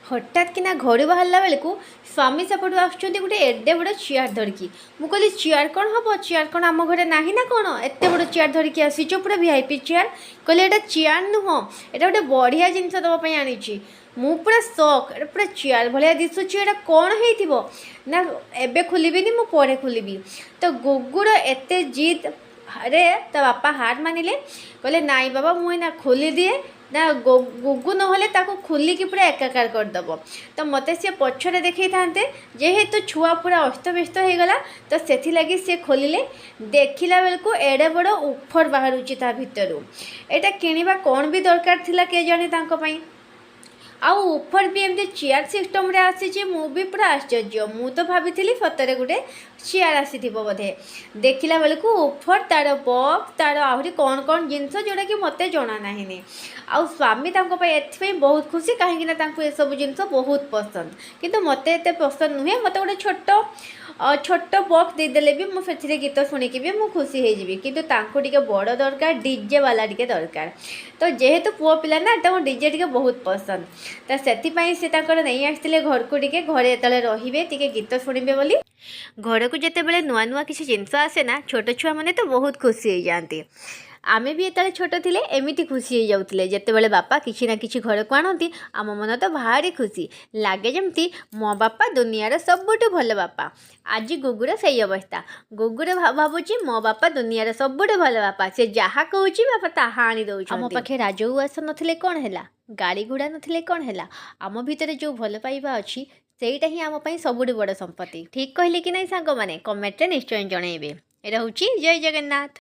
ହଠାତ୍ କିନା ଘରୁ ବାହାରିଲା ବେଳକୁ ସ୍ୱାମୀ ସେପଟୁ ଆସୁଛନ୍ତି ଗୋଟେ ଏଡ଼େ ବଡ଼ ଚେୟାର ଧରିକି। ମୁଁ କହିଲି, ଚେୟାର କ'ଣ ହେବ? ଚେୟାର କ'ଣ ଆମ ଘରେ ନାହିଁ ନା କ'ଣ? ଏତେ ବଡ଼ ଚେୟାର ଧରିକି ଆସିଛ, ପୁରା ଭିଆଇପି ଚେୟାର। କହିଲେ, ଏଇଟା ଚେୟାର ନୁହଁ, ଏଇଟା ଗୋଟେ ବଢ଼ିଆ ଜିନିଷ ଦେବା ପାଇଁ ଆଣିଛି। ମୁଁ ପୁରା ସକ୍। ଏଇଟା ପୁରା ଚେୟାର ଭଳିଆ ଦିଶୁଛି, ଏଇଟା କ'ଣ ହେଇଥିବ? ନା, ଏବେ ଖୋଲିବିନି, ମୁଁ ପରେ ଖୋଲିବି। ତ ଗୁଗୁର ଏତେ ଜିଦ୍ ରେ ତା ବାପା ହାର ମାନିଲେ। କହିଲେ, ନାଇଁ ବାବା, ମୁଁ ଏଇନା ଖୋଲିଦିଏ ନା, ଗୁଗୁ ନହେଲେ ତାକୁ ଖୋଲିକି ପୁରା ଏକାକାର କରିଦେବ। ତ ମୋତେ ସିଏ ପଛରେ ଦେଖେଇଥାନ୍ତେ। ଯେହେତୁ ଛୁଆ ପୁରା ଅସ୍ତବ୍ୟସ୍ତ ହେଇଗଲା, ତ ସେଥିଲାଗି ସିଏ ଖୋଲିଲେ। ଦେଖିଲା ବେଳକୁ ଏଡ଼େ ବଡ଼ ଉଫର ବାହାରୁଛି ତା ଭିତରୁ। ଏଇଟା କିଣିବା କ'ଣ ବି ଦରକାର ଥିଲା କେଜାଣି ତାଙ୍କ ପାଇଁ? ଆଉ ଉଫର ବି ଏମିତି ଚେୟାର ସିଷ୍ଟମ୍ରେ ଆସିଛି, ମୁଁ ବି ପୁରା ଆଶ୍ଚର୍ଯ୍ୟ। ମୁଁ ତ ଭାବିଥିଲି ସତରେ ଗୋଟେ ଚେୟାର ଆସିଥିବ ବୋଧେ। ଦେଖିଲା ବେଳକୁ ଉଫର, ତାର ବକ୍ସ, ତାର ଆହୁରି କ'ଣ କ'ଣ ଜିନିଷ, ଯେଉଁଟାକି ମୋତେ ଜଣା ନାହିଁ। ଆଉ ସ୍ୱାମୀ ତାଙ୍କ ପାଇଁ ଏଥିପାଇଁ ବହୁତ ଖୁସି, କାହିଁକିନା ତାଙ୍କୁ ଏସବୁ ଜିନିଷ ବହୁତ ପସନ୍ଦ। କିନ୍ତୁ ମୋତେ ଏତେ ପସନ୍ଦ ନୁହେଁ। ମୋତେ ଗୋଟେ ଛୋଟ ଛୋଟ ବକ୍ସ ଦେଇଦେଲେ ବି ମୁଁ ସେଥିରେ ଗୀତ ଶୁଣିକି ବି ମୁଁ ଖୁସି ହେଇଯିବି। କିନ୍ତୁ ତାଙ୍କୁ ଟିକେ ବଡ଼ ଦରକାର, ଡିଜେ ବାଲା ଟିକେ ଦରକାର। ତ ଯେହେତୁ ପୁଅ ପିଲା ନା, ତାଙ୍କୁ ଡିଜେ ଟିକେ ବହୁତ ପସନ୍ଦ। ତ ସେଥିପାଇଁ ସେ ତାଙ୍କର ନେଇ ଆସିଥିଲେ ଘରକୁ, ଟିକେ ଘରେ ଯେତେବେଳେ ରହିବେ ଟିକେ ଗୀତ ଶୁଣିବେ ବୋଲି। ଘରକୁ ଯେତେବେଳେ ନୂଆ ନୂଆ କିଛି ଜିନିଷ ଆସେ ନା, ଛୋଟ ଛୁଆମାନେ ତ ବହୁତ ଖୁସି ହେଇଯାଆନ୍ତି। ଆମେ ବି ଯେତେବେଳେ ଛୋଟ ଥିଲେ, ଏମିତି ଖୁସି ହେଇଯାଉଥିଲେ। ଯେତେବେଳେ ବାପା କିଛି ନା କିଛି ଘରକୁ ଆଣନ୍ତି, ଆମ ମନ ତ ଭାରି ଖୁସି ଲାଗେ, ଯେମିତି ମୋ ବାପା ଦୁନିଆର ସବୁଠୁ ଭଲ ବାପା। ଆଜି ଗୁଗୁର ସେଇ ଅବସ୍ଥା। ଗୁଗୁର ଭାବୁଛି ମୋ ବାପା ଦୁନିଆର ସବୁଠୁ ଭଲ ବାପା। ସେ ଯାହା କହୁଛି, ବାପା ତାହା ଆଣି ଦେଉଛନ୍ତି। ଆମ ପାଖେ ରାଜଉଆସ ନଥିଲେ କ'ଣ ହେଲା, ଗାଡ଼ି ଘୋଡ଼ା ନଥିଲେ କ'ଣ ହେଲା, ଆମ ଭିତରେ ଯେଉଁ ଭଲ ପାଇବା ଅଛି, ସେଇଟା ହିଁ ଆମ ପାଇଁ ସବୁଠୁ ବଡ଼ ସମ୍ପତ୍ତି। ଠିକ୍ କହିଲି କି ନାହିଁ ସାଙ୍ଗମାନେ? କମେଣ୍ଟରେ ନିଶ୍ଚୟ ଜଣାଇବେ। ରହୁଛି, ଜୟ ଜଗନ୍ନାଥ।